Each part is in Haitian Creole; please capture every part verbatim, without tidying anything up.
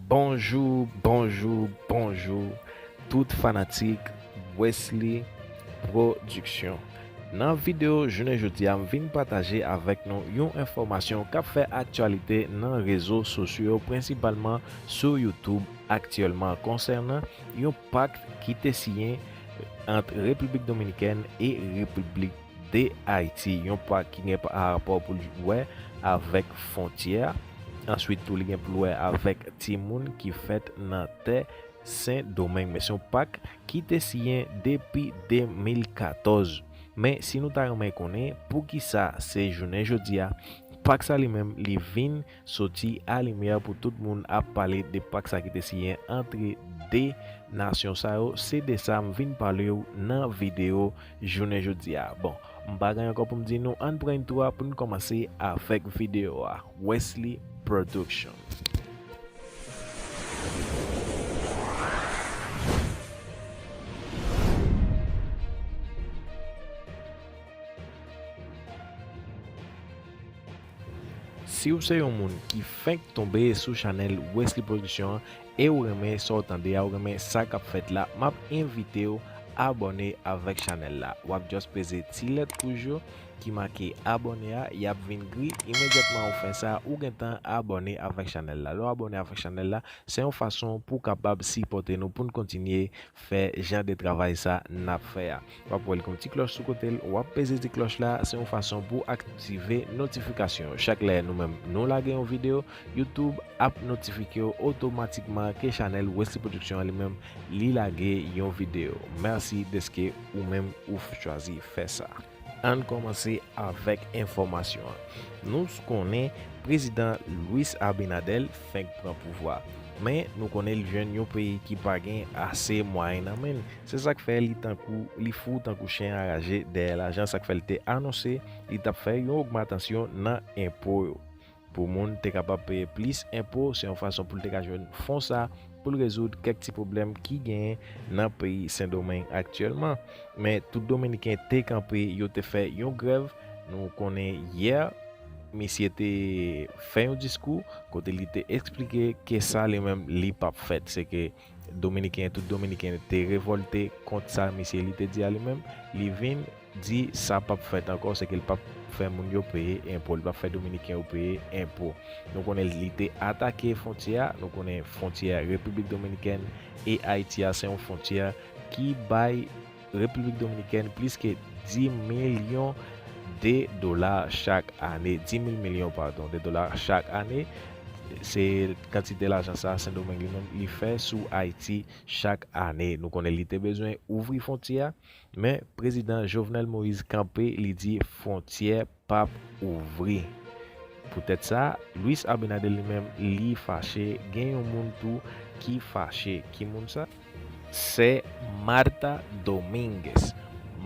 Bonjou, bonjou, bonjou, tout fanatik Wesley Production. Nan videyo jounen jodi a, m vin pataje avèk nou yon enfòmasyon k ap fè aktyalite nan rezo sosyo yo, prensipalman sou YouTube aktyèlman, konsènan yon pak ki te siyen ant Repiblik Dominikèn e Repiblik de Ayiti. Yon pak ki gen pa rapò pou l wè avèk fwontyè. Answit tou, li gen pou l wè avèk timoun ki fèt nan tè Sen Domeng. Men se yon pak ki te siyen depi de mil katòz. Men si nou ta renmen konnen poukisa se jounen jodi a, pak sa li menm li vin soti a limyè pou tout moun ap pale de pak sa ki te siyen ant de nasyon sa yo, se de sa m vin pale w nan videyo jounen jodi a. Bon, m pa gen ankò pou m di nou, ann pran entwo a pou n kòmanse avèk videyo a. Wesley Production. Si w se yon moun ki fenk tonbe sou chanèl Wesley Production an e w renmen sa w tande a, w renmen sa k ap fèt la, m ap envite w abòne avèk chanèl la. W ap just peze ti lèt wouj yo ki make abòne a, y ap vin gri. Imedyatman ou fè sa, ou gentan abòne avèk chanèl la. Lè w abòne avèk chanèl la, se yon fason pou w kapab sipòte nou pou n kontinye fè jan de travay sa n ap fè a. W ap wè l gen yon ti klòch sou kote l, w ap peze ti klòch la, se yon fason pou aktive notifikasyon yo. Chak lè nou menm nou lage yon videyo, YouTube ap notifike w otomatikman ke chanèl Wesley Production an li menm li lage yon videyo. Mèsi dèske ou menm ou chwazi fè sa. Ann kòmanse avèk enfòmasyon an. Nou konnen prezidan Luis Abinader fenk pran pouvwa, men nou konnen li jwenn yon peyi ki pa gen ase mwayen nan men l. Se sa k fè li tankou, li fou tankou chen anraje dèyè lajan. Sa k fè li te anonse li t ap fè yon ogmantasyon nan enpo yo. Pou moun te kapab peye plis enpo, se yon fason pou l te ka jwenn fon sa pou l rezoud kèk ti pwoblèm ki genyen nan peyi Sendomeng aktyèlman. Men tout Dominiken te kanpe, yo te fè yon grèv. Nou konnen yè, misye te fè yon diskou kote li te eksplike ke sa li menm li p ap fèt. Se ke Dominiken, tout Dominiken te revòlte kont sa misye li te di a li menm. Li vin di sa p ap fèt ankò, se ke l p ap fè moun yo peye enpo, li p ap fè Dominiken yo peye enpo. Nou konnen li te atake fwontyè a, nou konnen fwontyè Repiblik Dominikèn e Ayiti a se yon fwontyè ki bay Repiblik Dominikèn plis ke dis milyon de dola chak ane, dis mil milyon, padon, de dola chak ane. Se kantite lajan sa Sendomeng li menm li fè sou Ayiti chak ane. Nou konnen li te bezwen ouvri fwontyè a, men prezidan Jovenel Moïse kanpe, li di fwontyè p ap ouvri. Poutèt sa, Luis Abinader li menm li fache, gen yon moun tou ki fache. Ki moun sa? Sè Martha Dominguez.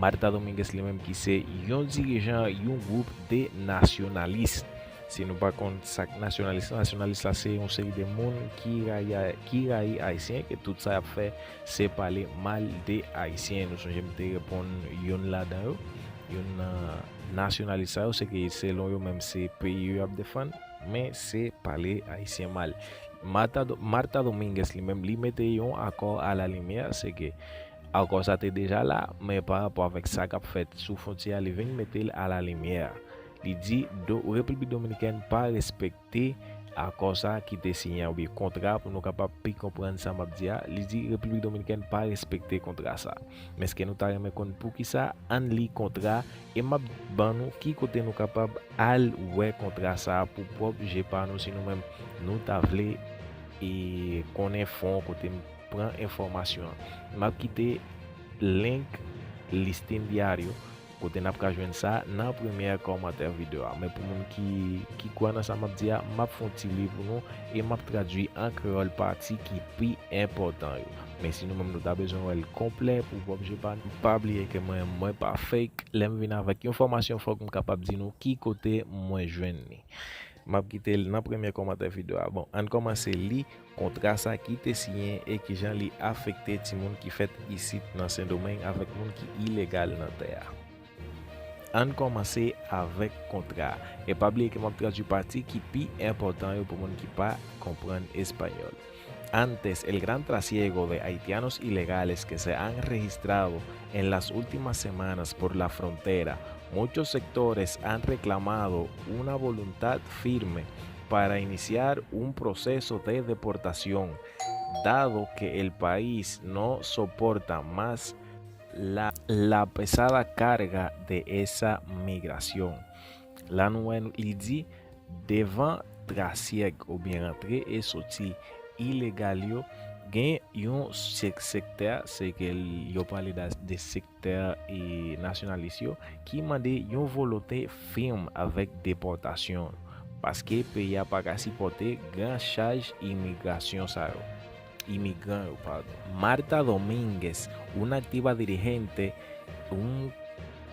Martha Dominguez li menm ki se yon dirijan yon gwoup de nasyonalis. Si nou pa konn sa k nasyonalis la, nasyonalis la se yon seri de moun ki rayi, ki rayi Ayisyen, ke tout sa y ap fè se pale mal de Ayisyen. Nou sonje m te reponn youn ladan yo, youn nan nasyonalis sa yo, se ke selon yo menm se peyi yo y ap defann, men se pale Ayisyen mal. Martha Do-, Martha Dominguez li menm, li mete yon akò a la limyè, se ke akò sa te deja la, men pa rapò avèk sa k ap fèt sou fwontyè a, li vin mete l a la limyè. Li di do, Repiblik Dominikèn pa respekte akò sa ki te siyen an, oubyen kontra, pou nou kapab pi konprann sa m ap di a. Li di Repiblik Dominikèn pa respekte kontra sa. Men èske nou ta renmen konn poukisa? Ann li kontra e m ap ban nou ki kote nou kapab al wè kontra sa a pou pwòp je pa nou, si nou menm nou ta vle e konnen fon kote m pran enfòmasyon an. M ap kite link Listín Diario kote n ap ka jwenn sa nan premyè kòmantè videyo a. Men pou moun ki, ki kwè nan sa m ap di a, m ap fè yon ti li pou nou e m ap tradui an kreyòl pati ki pi enpòtan yo. Men si nou menm nou ta bezwen wè l konplè pou pwòp je pa nou, pa bliye ke mwen, mwen pa fake. Lè m vin avèk yon enfòmasyon, fòk m kapab di nou ki kote mwen jwenn li. M ap kite l nan premye kòmantè videyo a. Bon, ann kòmanse li kontra sa ki te siyen e kijan li afekte timoun ki fèt isit nan Sendomeng avèk moun ki ilegal nan tè a. Ann kòmanse avèk kontra a. E pa bliye ke m ap tradui pati ki pi enpòtan yo pou moun ki pa konprann espanyòl. Antes, el gran trasiego de haitianos ilegales que se han registrado en las últimas semanas por la frontera, muchos sectores han reklamado una voluntad firme para iniciar un proceso de deportación, dado que el país no soporta más la, la pesada carga de esa migración. La nou wè li di, devan trasyèk oubyen rantre e soti ilegal yo, gen yon sèk-, sektè, se ke l-, yo pale da, de sektè e nasyonalis yo, ki mande yon volonte fèm avèk depòtasyon, paske peyi a pa ka sipòte gran chaj imigrasyon sa yo. Imigran yo, pardon. Marta Domínguez, una activa dirigente, un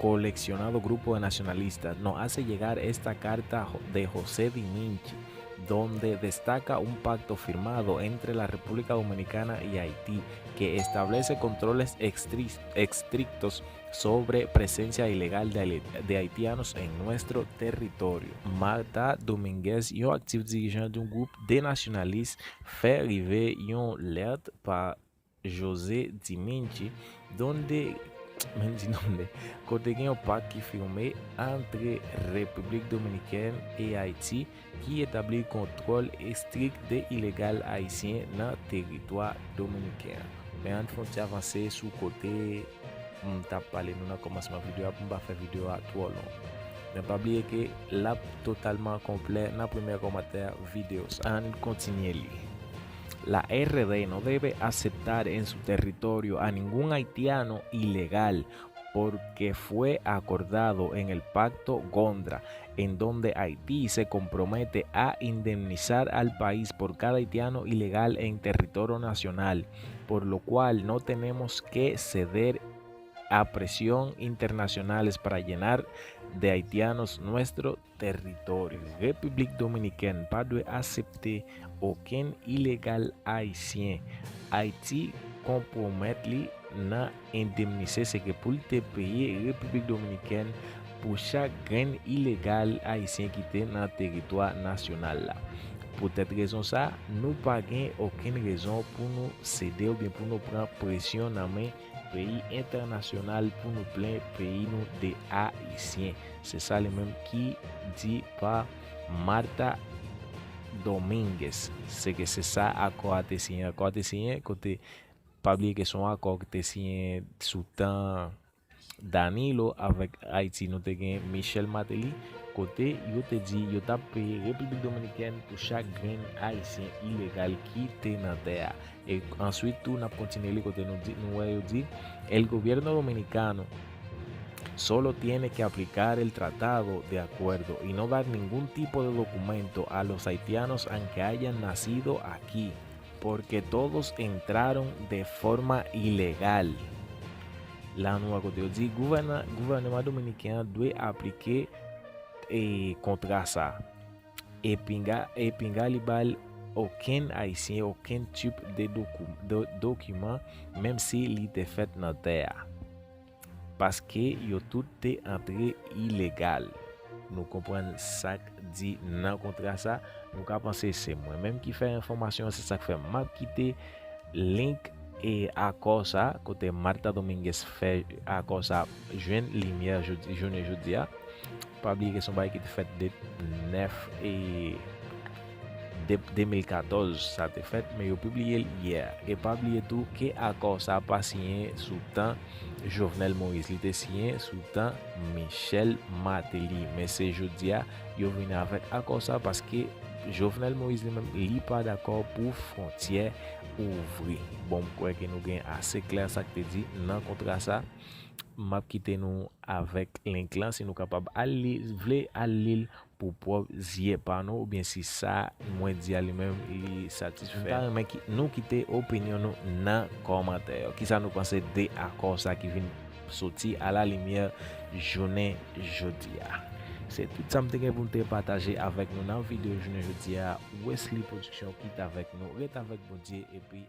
coleccionado grupo de nacionalistas, nos hace llegar esta carta jo-, de José Diminchi, donde destaca un pacto firmado entre la República Dominicana y Haití que establece controles extri-, estrictos sobre presencia ilegal de, de haitianos en nuestro territorio. Marta Domínguez, yon aktif dirijan yon gwoup de nasyonalis, fè rive yon lèt pa José Diminchi, donde, men di donde, kote gen yon pak ki fèmen antre Repiblik Dominikèn e Ayiti, ki etabli kontwòl estrik de ilegal ayisyen nan teritwa dominiken an. Men ann fè yon ti avanse sou kote m t ap pale nou nan kòmansman videyo a pou m pa fè videyo a twò long. Men pa bliye ke l ap totalman konplè nan premyè kòmantè videyo sa. Ann kontinye li. La R D no debe aceptar en su territorio a ningún haitiano ilegal, porque fue acordado en el Pacto Gondra, en donde Haití se compromete a indemnizar al país por cada haitiano ilegal en territorio nacional, por lo cual no tenemos que ceder a presión internacionales para llenar de haitianos nuestro territorio. Repiblik Dominikèn pa dwe aksepte okenn ilegal ayisyen. Ayiti konpwomèt li nan endemnize, se ke pou l te peye Repiblik Dominikèn pou chak grenn ilegal ayisyen ki te nan teritwa nasyonal la. Poutèt rezon sa, nou pa gen okenn rezon pou nou sede oubyen pou nou pran presyon nan men peyi entènasyonal pou nou plen peyi nou de Ayisyen. Se sa li menm ki di pa Marta Dominguez. Se ke se sa akò a te siyen. Akò a te siyen kote, pa bliye ke se yon akò ki te siyen sou tan Danilo avèk Ayiti. Nou te gen Michel Martelly, kote yo te di yo t ap peye Repiblik Dominikèn pou chak grenn ayisyen ilegal ki te nan tè a. E answit tou, n ap kontinye li kote nou di, nou wè yo di, el gobierno dominicano solo tiene que aplicar el tratado de acuerdo y no dar ningún tipo de documento a los haitianos aunque hayan nacido aquí, porque todos entraron de forma ilegal. La nou wè kote yo di gouvèna-, gouvènman dominiken an dwe aplike, e, kontra sa. E pinga, e pinga li ba l okenn ayisyen, okenn tip de doku-, do-, dokiman, menm si li te fèt nan tè a. Paske yo tout te antre ilegal. Nou konprann sa k di nan kontra sa, nou ka panse se mwen menm ki fè enfòmasyon an, se sa k fè m ap kite link e akò sa, kote Marta Dominguez fè akò sa jwenn limyè jodi, jounen jodi a. Pa bliye ke se yon bagay ki te fèt de nèf e de, de mil katòz sa te fèt, men yo pibliye l yè. E pa bliye tou ke akò sa pa siyen sou tan Jovenel Moïse, li te siyen sou tan Michel Martelly. Men se jodi a yo vin avèk akò sa paske Jovenel Moïse li menm li pa dakò pou fwontyè ouvri. Bon, m kwè ke nou gen ase klè sa k te di nan kontra sa. M ap kite nou avèk link lan, si nou kapab al li, vle al li l pou pwòp zye pa nou, oubyen si sa mwen di a li menm li satisfè. M ta renmen ki, nou kite opinyon nou nan kòmantè yo. Kisa nou panse de akò sa ki vin soti a la limyè jounen jodi a? Se tout sa m te gen pou m te pataje avèk nou nan videyo jounen jodi a. Wesley Production ki t avèk nou. Ret avèk Bondye epi